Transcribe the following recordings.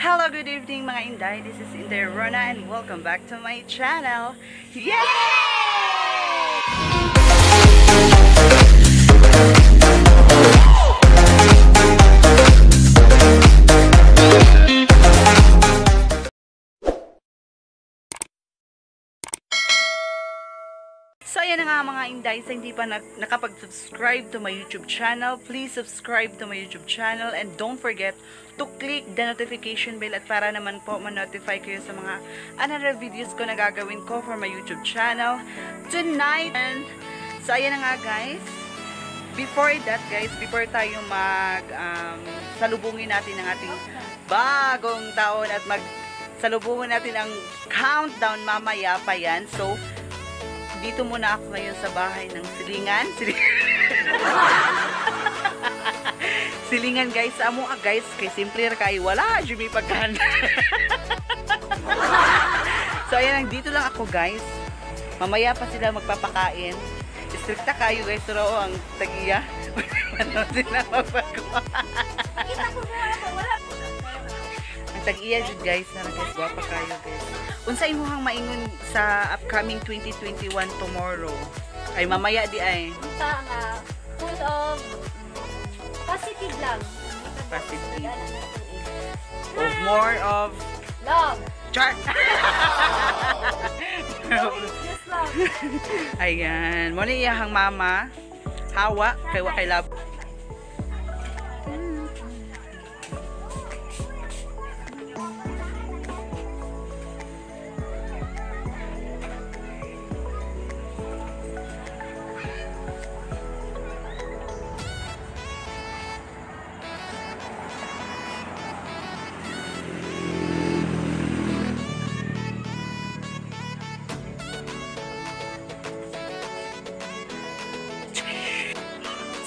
Hello, good evening, mga Inday. This is Inday Rona and welcome back to my channel. Yay! So ayan na nga, mga Inday, sa hindi pa nakapag-subscribe to my YouTube channel, please subscribe to my YouTube channel and don't forget to click the notification bell at para naman po ma-notify kayo sa mga another videos ko na gagawin ko for my YouTube channel tonight. And so ayan na nga, guys. Before that, guys, before tayo mag salubungin natin ang ating bagong taon at mag salubungin natin ang countdown mamaya pa yan. So dito muna ako ngayon sa bahay ng silingan. Silingan, guys. Amo ah, guys, kay simple ra kay wala jud may pagkahan. So ayan, dito lang ako, guys. Mamaya pa sila magpapakain. Strikta kayo, guys, pero ang tagiya. Wala sila magpagawa. Ang tag-iya jud, guys, na guys, gwapa kayo, guys. Unsa imong maingon sa upcoming 2021 tomorrow? Ay mamaya di ay. Unsa nga full of positive lang. Positive. Of more of love. Char. Just love. Ayan, mo ni iyahang mama. Hawa kay wa kay love.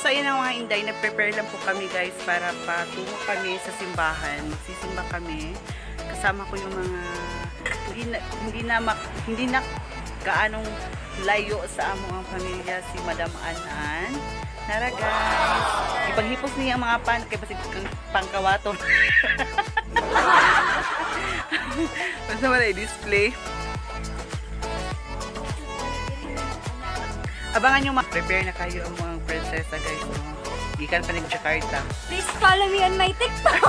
So ayan ang mga Inday, nag-prepare lang po kami, guys, para patungo kami sa simbahan. Magsisimba kami. Kasama ko yung mga hindi na gaanong layo sa among ang pamilya, si Madam Anan. Nara, guys. Ipaghipos niya ang mga pan kay basig pangkawaton. Basta wala i-display. Abangan nyo, ma-prepare na kayo ang mga prinsesa, guys. No? Gikan pa nag-Jakarta. Please follow me on my TikTok.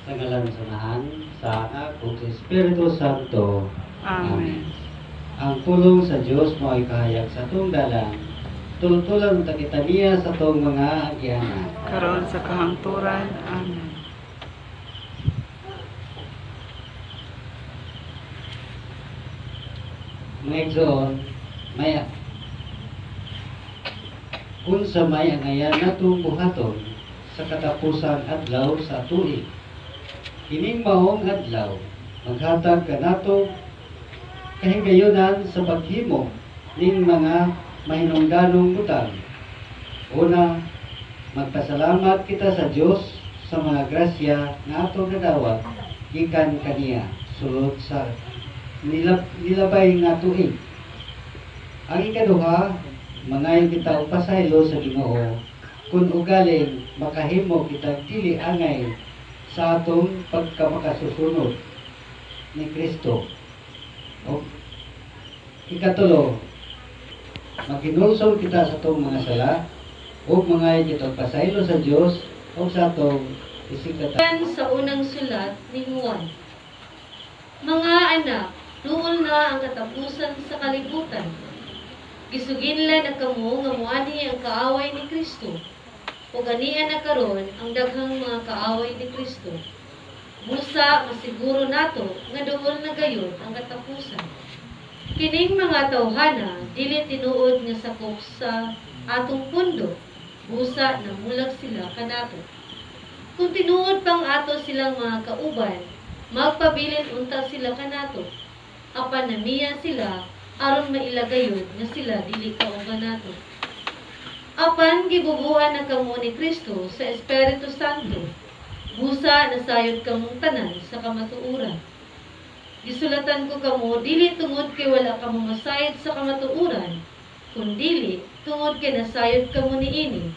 Sa ngalan sa Amahan, sa Anak ug sa Espiritu Santo. Amen. Ang pulong sa Dios mo ay kahayag sa atong dalan. Tultulan ta kita niya sa atong mga agianan. Karon sa kahangturan. Amen. Mga igsoon, may unsa may angayan natong buhaton sa katapusang adlaw sa tuig. Kining maong adlaw, maghatag kanato kahigayonan sa paghimo ning mga mahinungdanong butang. Una, magpasalamat kita sa Dios sa mga grasya nga atong nadawat gikan kaniya sulod sa nilabay nga tuig. Ang ikaduha, mangayo kita og pasaylo sa Ginoo kun ugaling makahimo kita dili angay sa atong pagkamakasusunod ni Kristo. O, ikatulo, maghinulsol kita sa atong mga sala ug mangayo kita og pasaylo sa Dios ug sa atong isikata. Sa unang sulat ni Juan. Mga anak, duol na ang katapusan sa kalibutan. Gisuginlan na kamo nga moanhi ang kaaway ni Kristo. Ug ania na karon ang daghang mga kaaway ni Kristo. Busa masiguro nato nga duol na gayud ang katapusan. Kining mga tawhana dili tinuod nga sakop sa atong pundo, busa namulag sila kanato. Kung tinuod pang ato silang mga kauban, magpabilin unta sila kanato. Apan namiya sila aron maila gayud nga sila dili kauban nato. Apan gibubuhan na kamo ni Kristo sa Espiritu Santo. Busa nasayod kamong tanan sa kamatuoran. Gisulatan ko kamo dili tungod kay wala kamo masayod sa kamatuoran, kundili tungod kay nasayod kamo niini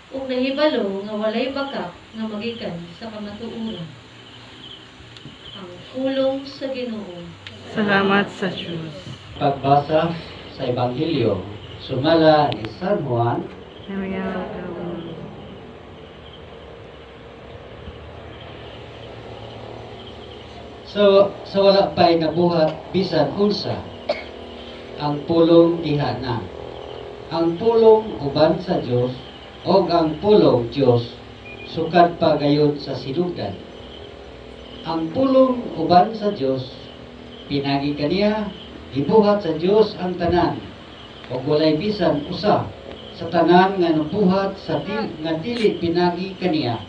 ug nahibalo nga walay bakak nga magikan sa kamatuoran. Ang pulong sa Ginoo. Salamat sa Diyos. Pagbasa sa Ebanghelyo sumala ni San Juan. So, sa wala pa'y nabuhat bisan unsa, ang pulong diha na. Ang pulong uban sa Dios og ang pulong Dios sukad pa gayud sa sinugdan. Ang pulong uban sa Dios pinagi kaniya gibuhat sa Dios ang tanan og walay bisan usa sa tanan nga nabuhat sa nga dili pinagi kaniya.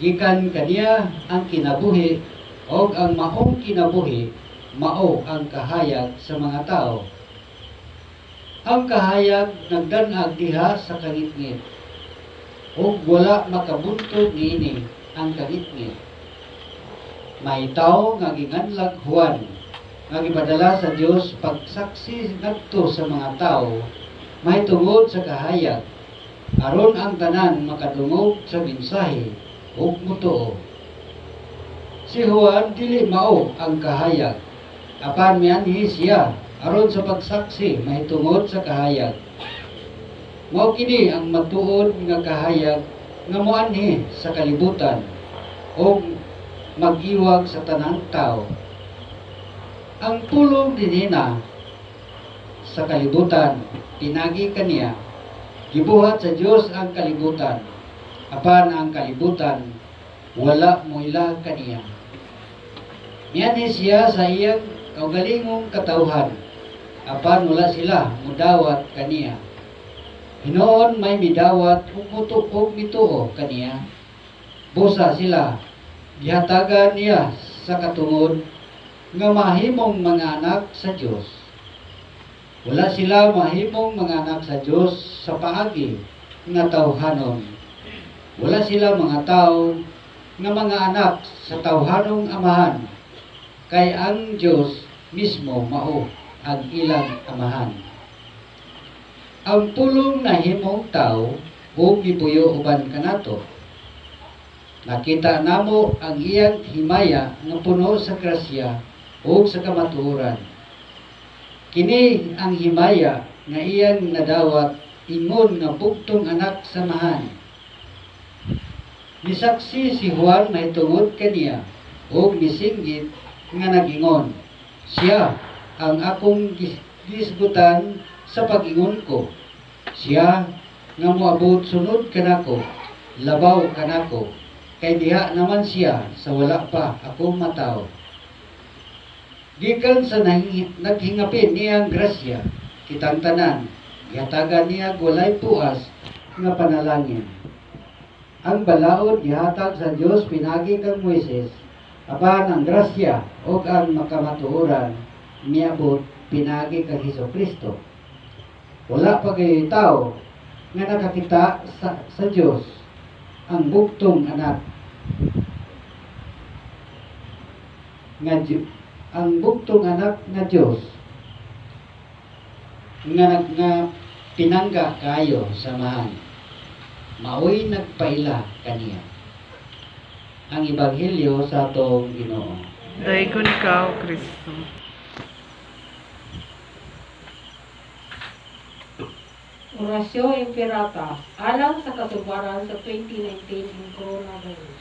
Gikan kaniya ang kinabuhi og ang maong kinabuhi mao ang kahayag sa mga tao. Ang kahayag nagdan-ag diha sa kangitngit, ug wala makabuntog niini ang kangitngit. May tawo nga ginganlag Juan nga gipadala sa Dios pagsaksi ngadto sa mga tawo mahitungod sa kahayag, aron ang tanan makadungog sa mensahe ug motuo. Si Juan dili mao ang kahayag, apan mianhi siya aron sa pagsaksi mahitungod sa kahayag. Mao kini ang matuod nga kahayag nga moanhi sa kalibutan ug mag-iwag sa tanang tawo. Ang pulong dinhina sa kalibutan pinagi kaniya, gibuhat sa Dios ang kalibutan, apan ang kalibutan wala moila kaniya. Mianhi siya sa iyang kaugalingong katawhan, apan wala sila mudawat kaniya. Hinuon may midawat ug mutuo mituo kaniya. Busa sila gihatagan niya sa katungod nga mahimong mga anak sa Dios. Wala sila mahimong mga anak sa Dios sa paagi nga tawhanon. Wala sila mga tawo nga mga anak sa tawhanong amahan, kay ang Dios mismo mao ang ilang amahan. Ang pulong nahimong tawo ug gipuyo uban kanato. Nakita namo ang iyang himaya nga puno sa grasya ug sa kamatuoran. Kini ang himaya nga iyang nadawat ingon nga bugtong anak sa amahan. Misaksi si Juan mahitungod kaniya ug misinggit nga nagingon, siya ang akong gisgutan sa pag-ingon ko. Siya nga moabot sunod kanako, labaw kanako, kay diha naman siya sa wala pa ako mataw. Gikan sa naghingapin niyang grasya, kitang tanan, gihatagan niya walay puas nga panalangin. Ang balaod gihatag sa Dios pinagi kang Moises, apan ang grasya ug ang makamatuoran miabot pinagi kang Hesukristo. Wala pa kay tawo nga nakakita sa Dios ang bugtong anak nga ang bugtong anak nga Dios nga pinangga kayo samahan, maoy nagpaila kaniya. Ang Ebanghelyo sa atong Ginoo. Daygon ka, O Kristo. Orasyon Imperata, alang sa kasubaran sa 2019 in coronavirus.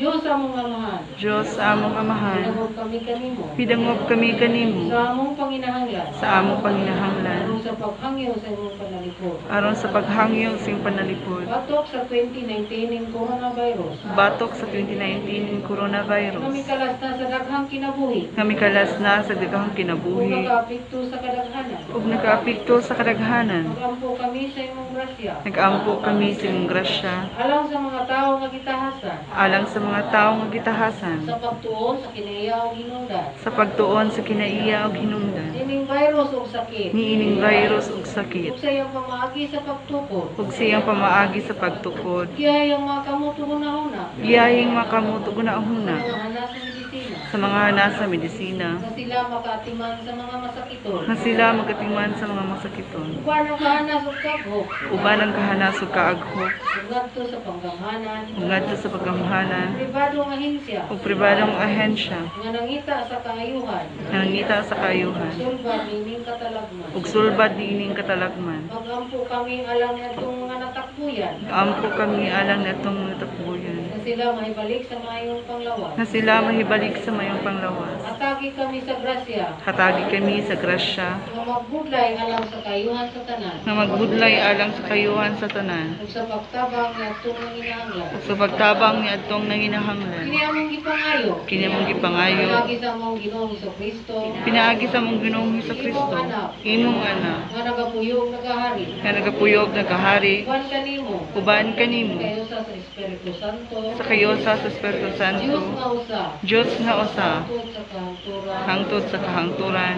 Diyos among Amahan. Diyos among Amahan. Pidangop kami kanimo. Pidangop kami kanimo. Sa among panginahanglan. Sa among panginahanglan. Aron sa paghangyo sa imong panalipod. Aron sa paghangyo sa imong panalipod. Batok sa 2019 ning coronavirus. Batok sa 2019 ning coronavirus. Nga mikalas na sa daghang kinabuhi. Nga mikalas na sa daghang kinabuhi. Ug nakaapekto sa kadaghanan. Ug nakaapekto sa kadaghanan. Nagampo kami sa imong grasya. Nagampo kami sa imong grasya. Alang sa mga tawo nga gitahasan. Alang sa mga tawo nga gitahasan. Sa pagtuon sa kinaiya ug hinungdan. Sa pagtuon sa kinaiya ug hinungdan. Niining virus ug sakit. Niining virus ug sakit. Ug sa iyang pamaagi sa pagtukod. Ug sa iyang pamaagi sa pagtukod. Giyayang makamot ug hunahuna. Giyayang makamot ug hunahuna. Sa mga hanas sa medisina. Sa mga hanas sa medisina. Nga sila makaatiman sa mga masakiton. Nga sila magatiman sa mga masakiton. Uban ang kahanas ug kaaghok. Uban ang kahanas ug kaaghok. Ug ngadto sa panggamhanan. Ug ngadto sa panggamhanan. Pribadong ahensya. Ug pribadong ahensya. Nga nangita sa kaayuhan. Nga nangita sa kaayuhan. Ug sulbad niining katalagman. Ug sulbad niining katalagman. Magampo kami alang niadtong mga natakbuyan. Magampo kami alang niadtong mga natakbuyan. Nga sila mahibalik sa maayong panglawas. Nga sila mahibalik sa maayong panglawas. Hatagi kami sa grasya. Hatagi kami sa grasya. Nga magbudlay alang sa kaayuhan sa tanan. Nga magbudlay alang sa kaayuhan sa tanan. Ug sa pagtabang niadtong nanginahanglan. Ug sa pagtabang niadtong nanginahanglan. Kini among gipangayo. Kini among gipangayo. Pinaagi sa among Ginoong Hesukristo. Pinaagi sa among Ginoong Hesukristo. Imong anak. Nga nagapuyo ug nagahari. Nga nagapuyo ug nagahari. Uban kanimo. Uban kanimo. Sa kayusa sa Espiritu Santo. Sa kayusa sa Espiritu Santo. Dios nga usa. Dios nga usa. Hangtod sa kahangturan. Hangtod sa kahangturan.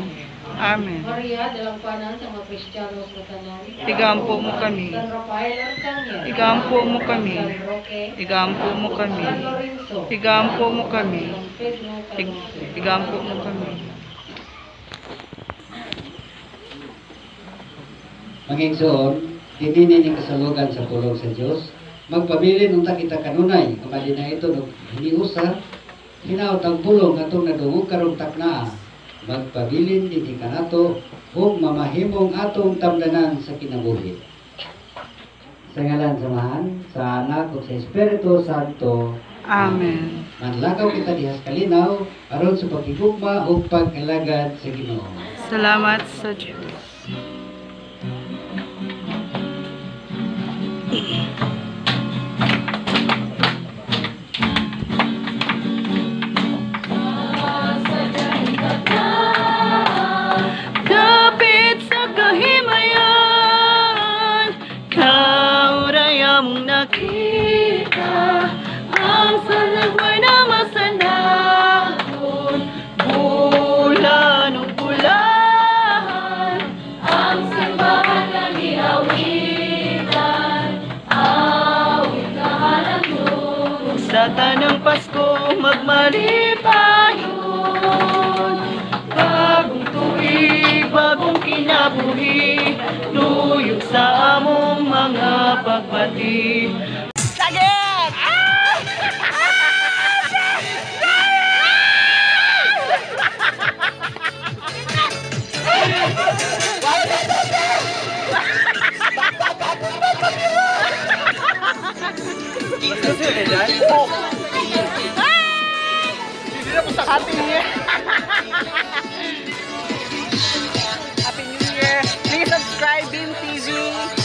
Amen. Maria, dalampanan sa mga Kristiyano sa tanan. Igampo mo kami. San Rafael Arcangel. Igampo mo kami. San Roque. Igampo mo kami. San Lorenzo. Igampo mo kami. San Pedro Calungsod. Igampo mo kami. Mangigsoon, dinini ning kasalugan sa pulong sa Dios, magpabilin unta kita kanunay, kamalina ito og hiniusa, hinaot ang pulong atong nadungog karong taknaa. Magpabilin dinhi kanato ug mamahimong atong tamdanan sa kinabuhi. Sa ngalan sa Amahan, sa Anak ug sa Espiritu Santo. Amen. Manlakaw kita diha sa kalinaw aron sa paghigugma ug pag-alagad sa Ginoo. Salamat sa Diyos. Kapit sa kahimayan, kauray among nakita, ang sanagway na masanahon, bulan o bulan, ang simbahan na giawitan, awit na halangdon. Sa tanang Pasko magmalipayon, bagong tuig, bagong kinabuhi, tuyog sa among mga pagbati. Sagit! Ah! Happy New Year! Happy New Year! Please subscribe Beam TV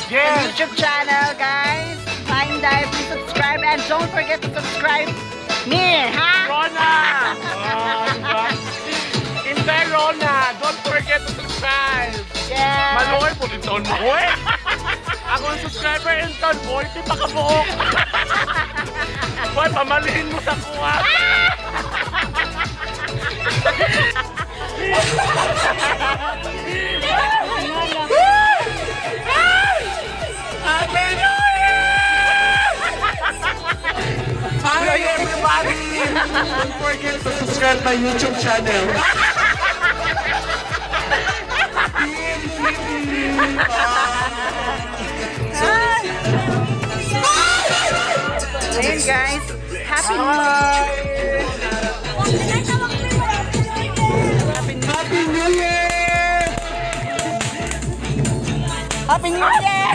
Yes. YouTube channel, guys. Fine Dive, please subscribe and don't forget to subscribe me, ha? Rona! Oh, diba? Inday Rona, don't forget to subscribe! Yes! Maluoy po din taon mo. Uy! Ako ang subscriber in taon, 40 pa kabuok! Boy, pamalihin mo sa kuha! Happy New Year! Hi everybody! Don't forget to subscribe my YouTube channel. Ayun guys, Happy New Year! Happy New Year! Happy New Year!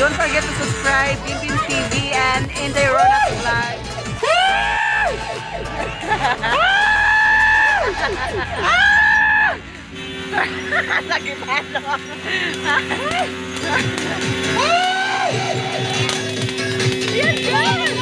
Don't forget to subscribe Pimpin TV and Inday Ronas Vlog. Lagi palo. Yan, yan!